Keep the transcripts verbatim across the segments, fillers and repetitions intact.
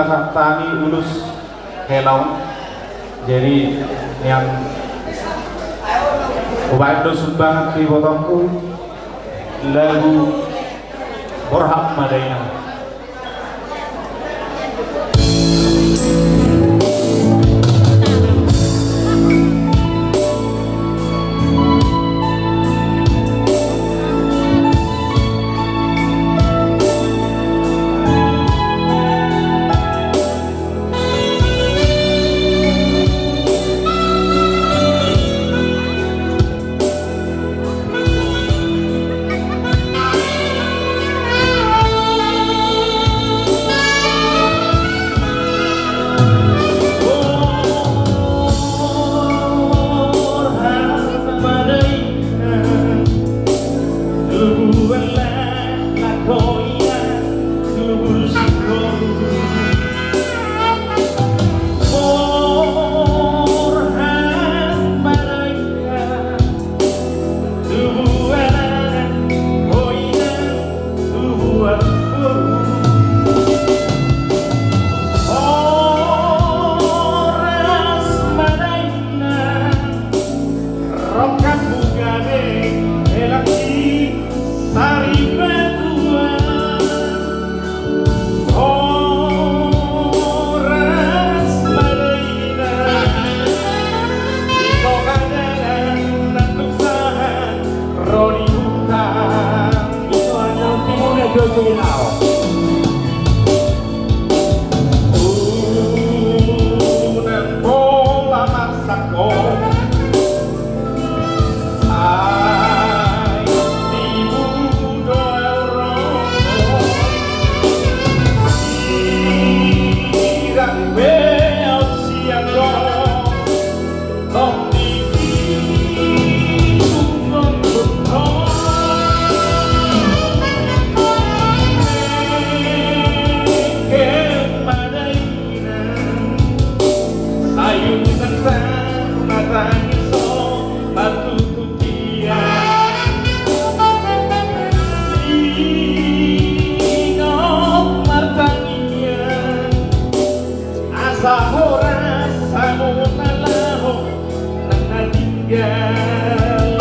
Tangi ulos hela on. Jadi nian hubaen do sumbangan tu ibotongku lagu Borhat ma da inang. Rongkapmu gabe hela ni saripetuan. Horas ma da inang, di tongah dalan na tung sahat ro di huta. Di tongah dalan timur na jojo di laut. Unang pola marsangkot. Ai tibu do au ro. Sirang be au sian do. Tong di tibu do. Ke ma da inang. Sayun tentang mata ni so batu. Ia, ingok martangiang, asa horas hamu na laho nang na tinggal.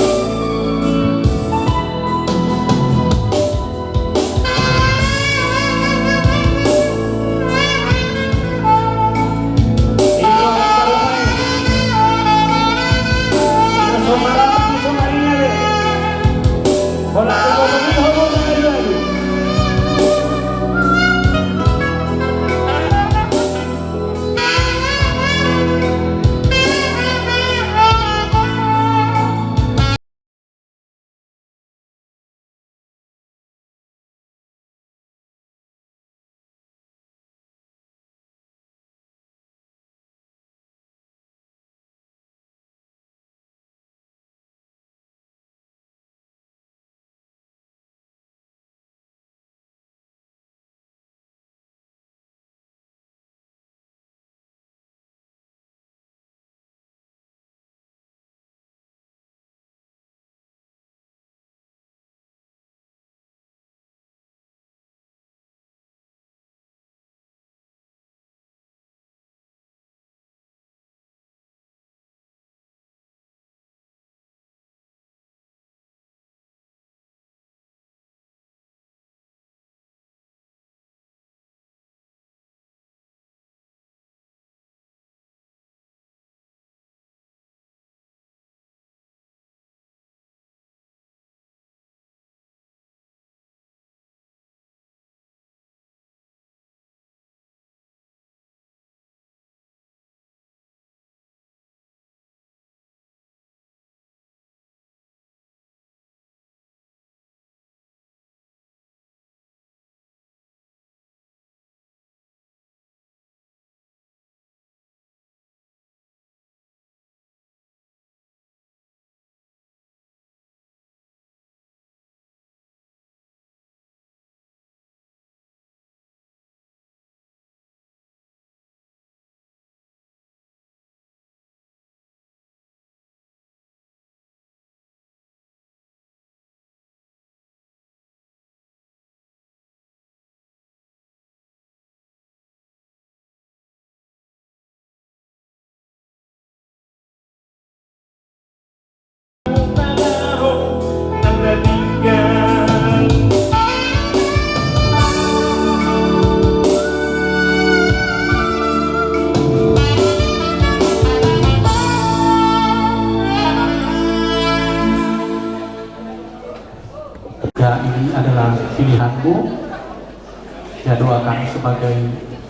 Ya, doakan sebagai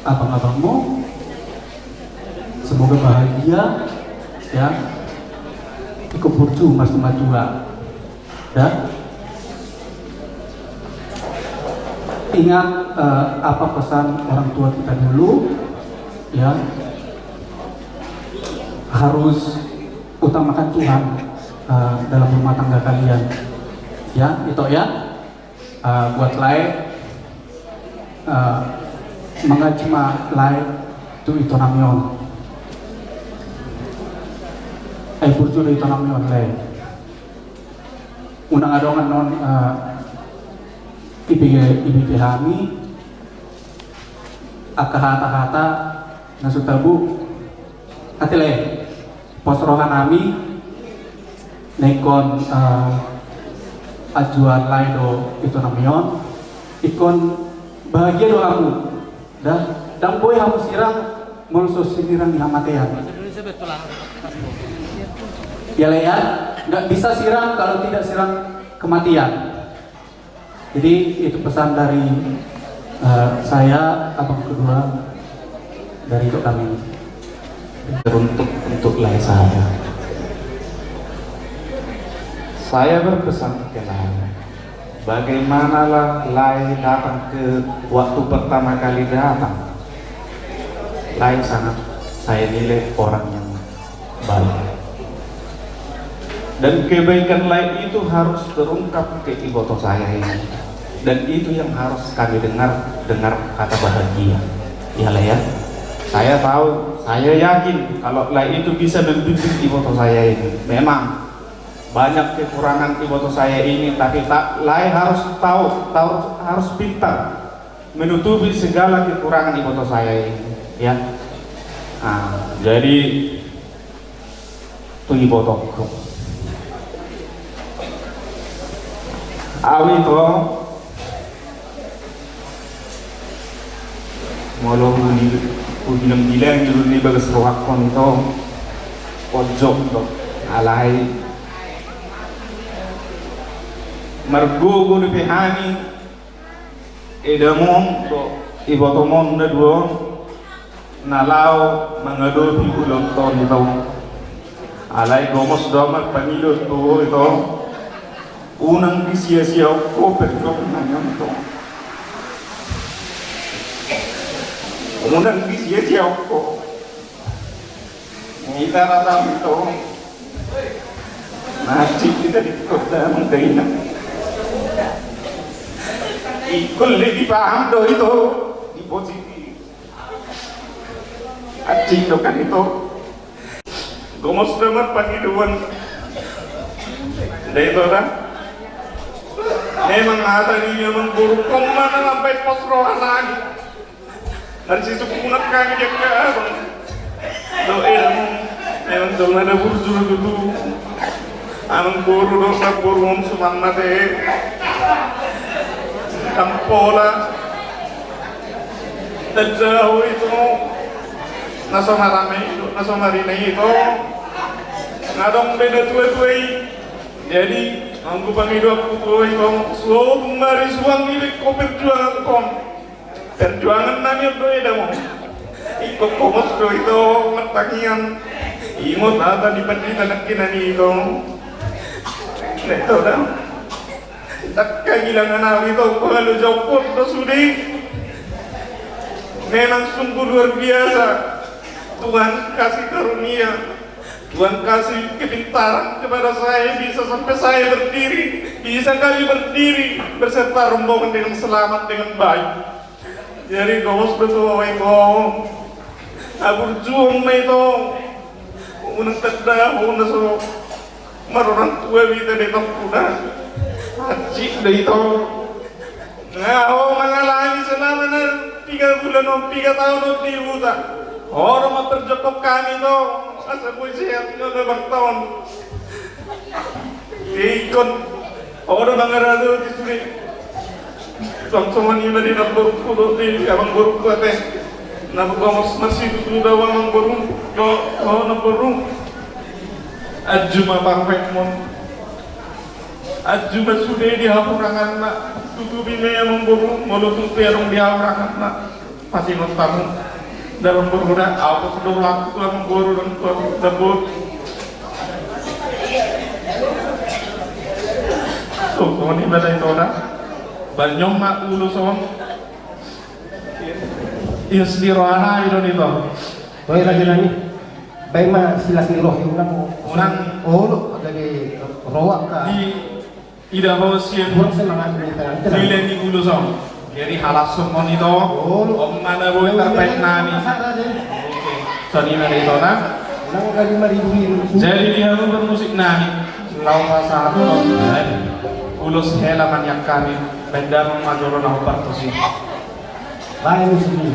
abang-abangmu, semoga bahagia, ya, ikut burju mas matua. Ya. Ingat, eh, apa pesan orang tua kita dulu, ya, harus utamakan Tuhan, eh, dalam rumah tangga kalian. Ya, itu ya. Eh, buat lae, eh, mangaji ma lae tu ito nami on. Ai burju do ito nami on lae. Unang adong annon, eh, ibege, ibege hami angka hata-hata na so tabo. Ate lae, pos roha nami na ingkon, eh, ajuan lae do ito nami on, ingkon bahagia do hamu. Ndang boi hamu sirang molo so sinirang ni hamatean. Ya lae, ya, nggak bisa sirang kalau tidak sirang kematian. Jadi itu pesan dari, eh, saya, abang kedua dari tok kami. Teruntuk untuk lae saya. Saya berpesan ke lae, bagaimanalah lae datang ke waktu pertama kali datang. Lae sangat saya nilai orang yang baik. Dan kebaikan lae itu harus terungkap ke iboto saya ini. Dan itu yang harus kami dengar, dengar kata bahagia. Ya lae, ya. Saya tahu, saya yakin kalau lae itu bisa membimbing iboto saya ini. Memang banyak kekurangan iboto saya ini, tapi tak, lae harus tahu, tahu, harus pintar menutupi segala kekurangan iboto saya ini, ya. Nah, jadi tu ibotongku. Awi to, molo uli, ubilang-bilang juru ni bagas rohakon to, pojok do, alai margogo dope hami. Edamon do ibotomon na dua on na laho mangadopi ulaonta on ito. Alai gomos do marpangido tu ho ito. Unang disiasiahon ho perjuangan nami on ito. Unang disiasiahon ho. Hita rata ito. Nasib hita di kota mangkaina. Ingkon lebih paham do ito di posisi. Asing do kan ito. Gomos do marpangidoan. Nda ito da. Memang hata ni amangboru on ma na mambahen pos roha nami. Marsisungkunan hami di angka abang dohot edamon, memang jolma na burju do tutu. Amangboru dohot namboru on suman mate. Ndang pola. Tanda ho ito na so marame i dohot na so marina i ito. Nga adong be natua-tua i. Jadi anggo pangidoanku tu ho ito, so tung marisuang i be ho perjuangankon. Perjuangan nami on do edamon. Ingkon gomos do ito martangiang. Ingot hata ni pandita nangkinan i ito. Nda ito da. Ndang hahilangan au ito, pangalo jampon do sude. Memang sungguh luar biasa. Tuhan kasih karunia. Tuhan kasih kepintaran kepada saya, bisa sampai saya berdiri, bisa kami berdiri beserta rombongan dengan selamat, dengan baik. Jadi gomos do tu ho ito. Aburjuhon ma ito. Unang tanda ho na so marorang tua be hita di tompuna. Asing do ito. Nga ho mangalami selama na piga bulan on, piga taon on di huta. Ho do mamperjokop hami ito, asa boi sehat do abangta on. Ingkon ho do mangaradoti sude. Songon i ma di namborungku dohot di amangborungku ate. Na gomos marsitutu do amangboru dohot ho namboru. Anju ma parfait mon. Anju ma sude di hahuranganna. Tutupi ma i amangboru, molo tung pe adong di ahu rahatna pasingot hamu. Dalam boru da, ahu pos do laku tu amangboru dan tu amangboru. Tutu ni bala itu da. Banyom ma ulos on. Is di rohana i do ni to. Oi raja nami. Baen ma silas ni roha i unang. Unang. Olo gabe roa ka. Di Ida ho sian nilai ni ulos on. Jadi halashon ma on ito. On ma na boi tarbaen nami. Oke. Songon i ma ito na. Jadi di hamu parmusik nami, laho pasahat ulos hela maniak hami. Baen damang ma jolo na hombar tusi. Baen musik i.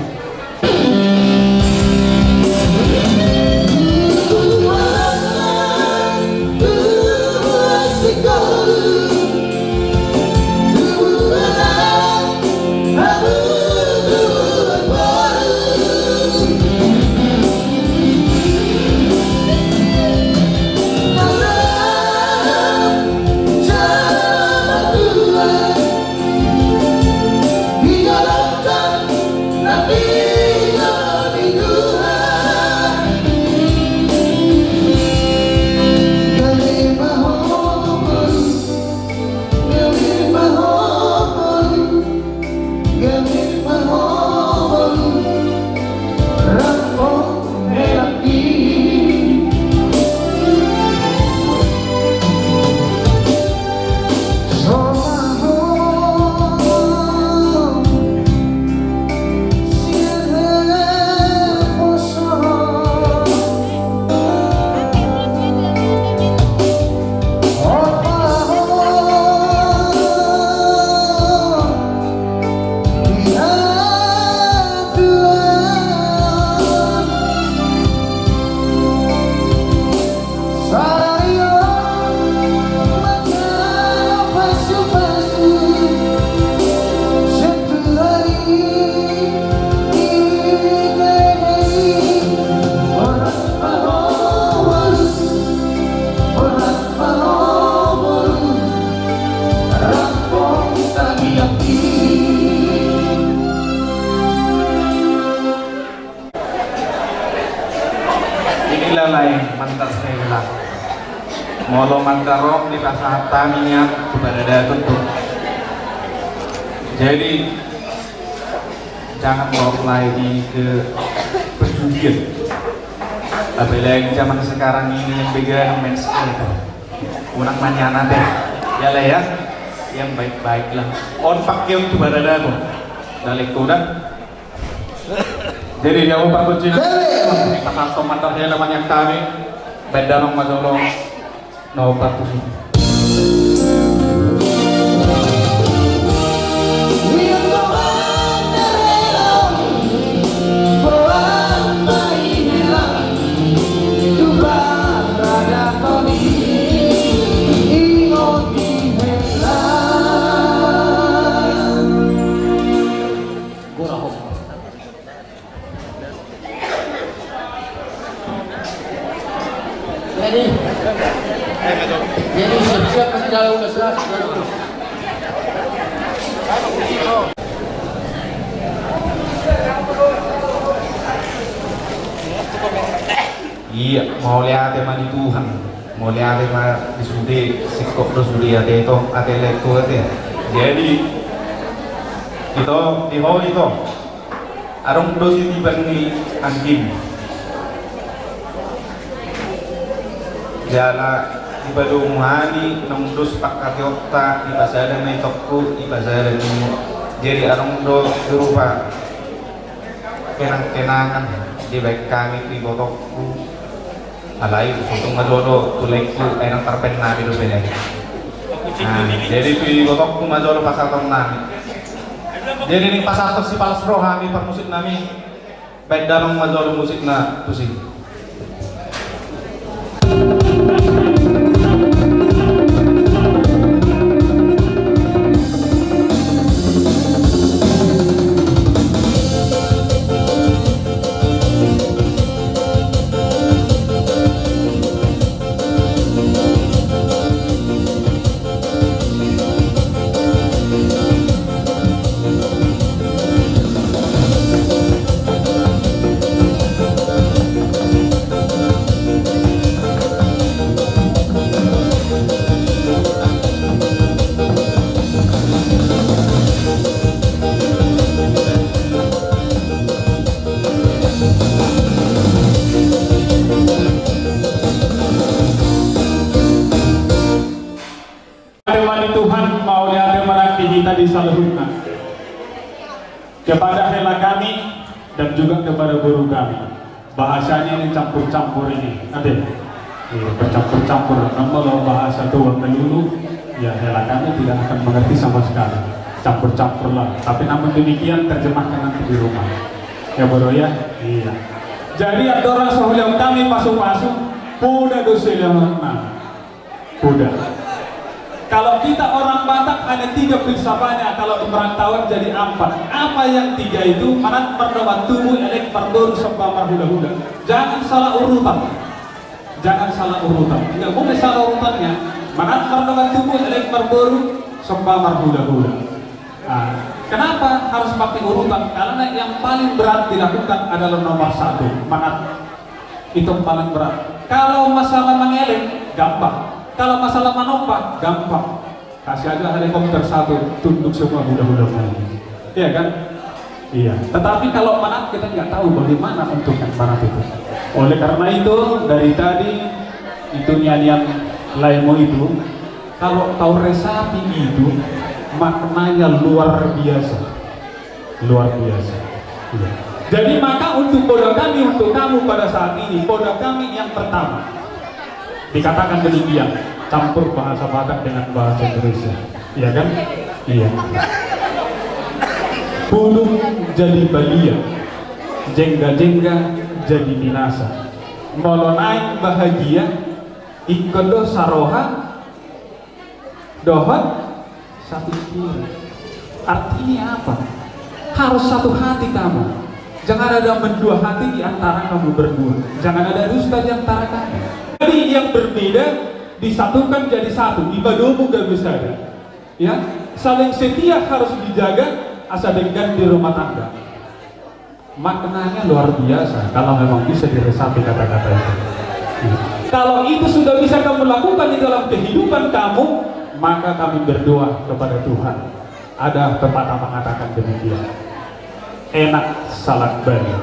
Inilah lae mandar hela. Molo mandar on dipasahat hami nian tu paradaton do. Jadi jangan bawa lae ini ke perjudian. Apalagi zaman sekarang ini yang begadang main skate. Unang ma nian ate. Ya lah ya. Yang baik-baik lah. On pake on tu paradaton. Dalek kuda. Jadi dia mau parkucina. Pasahat mandar hela maniak hami. Baen damang ma jolo na hombar tusi. Jadi, jadi siap-siap nanti kalau udah serah. Iya, mauliate ma di Tuhan. Mauliate ma di sude, singkop do sude ate ito, ate laengku ate. Jadi ito, di ho ito. Adong do titipan ni anggim. Jala dipadomu hami naung dos pangkataionta, dipasada ma i toku, dipasada ni. Jadi adong do berupa kenang-kenangan dibaen hami tu ibotongku. Alai so tung ma jolo tu laengku, ai nang tarbaen nami dope lae. Jadi tu ibotongku ma jolo pasahaton nami. Jadi naeng pasahaton sipalas roha hami parmusik nami. Baen damang ma jolo musikna tusi. Saluhutna. Kepada hela kami dan juga kepada boru kami. Bahasanya ini campur-campur ini, ate. Iya, bercampur-campur. Namun kalau bahasa tua melulu, ya hela kami tidak akan mengerti sama sekali. Campur-campur lah. Tapi namun demikian terjemahkan nanti di rumah. Ya boru ya? Iya. Jadi andorang sahuliang kami pasu-pasu, poda do silehonna. Poda. Kalau kita orang Batak hanya tiga filsafatnya, kalau di perantauan jadi empat. Apa yang tiga itu? Manat, marnobat, tubu, elek, marboru, somba, marhula-hula. Jangan salah urutan. Jangan salah urutan. Enggak boleh salah urutannya. Manat, marnobat, tubu, elek, marboru, somba, marhula-hula. Nah, kenapa harus pakai urutan? Karena yang paling berat dilakukan adalah nomor satu. Manat. Itu paling berat. Kalau masalah mangelek, gampang. Kalau masalah manomba, gampang. Kasih aja helikopter satu, tunduk semua hula-hula. Iya kan? Iya. Tetapi kalau manat, kita nggak tahu bagaimana untuk yang manat itu. Oleh karena itu, dari tadi itu nyanyian laemo itu, kalau kau resapi itu, maknanya luar biasa. Luar biasa. Iya. Jadi maka untuk poda kami untuk kamu pada saat ini, poda kami yang pertama. Dikatakan demikian, campur bahasa Batak dengan bahasa Indonesia. Iya kan? Iya. Bulung jadi balian, jengga-jengga jadi minasa. Molo naeng bahagia, ingkon do saroha, dohot sapikiran. Artinya apa? Harus satu hati kamu. Jangan ada mendua hati di antara kamu berdua. Jangan ada dusta di antara kamu. Jadi yang berbeda disatukan jadi satu. Dipadomu gabe sada. Ya, saling setia harus dijaga, asa denggan di rumah tangga. Maknanya luar biasa kalau memang bisa diresapi kata-kata itu. Kalau itu sudah bisa kamu lakukan di dalam kehidupan kamu, maka kami berdoa kepada Tuhan. Ada pepatah mengatakan demikian. Enak salak bali,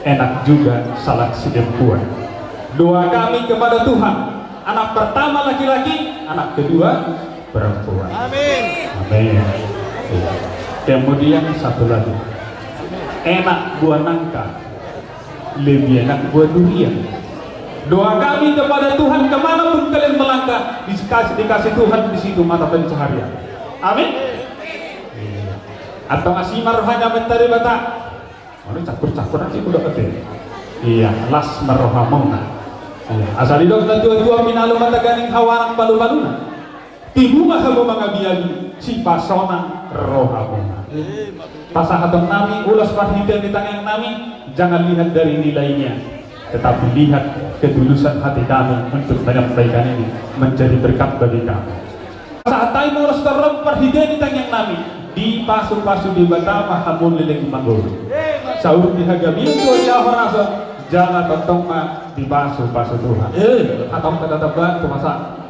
enak juga salak sidempuan. Doa kami kepada Tuhan, anak pertama laki-laki, anak kedua perempuan. Amin. Amin. Iya. Kemudian satu lagi. Enak buah nangka, lebih enak buah durian. Doa kami kepada Tuhan, kemana pun kalian melangkah, dikasih, dikasih Tuhan di situ mata pencaharian. Amin. Iya. Antong asi ma rohana, Amanta Debata. Molo campur-campur nanti kuda kete. Iya, las ma rohamuna. Iya, asa didok natua-tua, pinalo ma taganing hawanang palu-paluna. Tibu ma hamu mangabi-abi, sipasonang rohamuna. Pasahaton nami ulos marhite ni tangiang nami, jangan lihat dari nilainya, tetapi lihat ketulusan hati kami untuk menyampaikan ini menjadi berkat bagi kami. Sahat hami ma ulos torop marhite ni tangiang nami, dipasu-pasu Debata ma hamu leleng mangguru. Saur di hagabeon tu hahorasan, jala tongtong ma dipasu-pasu Tuhan. Eh, hatop kata tebak tu masa.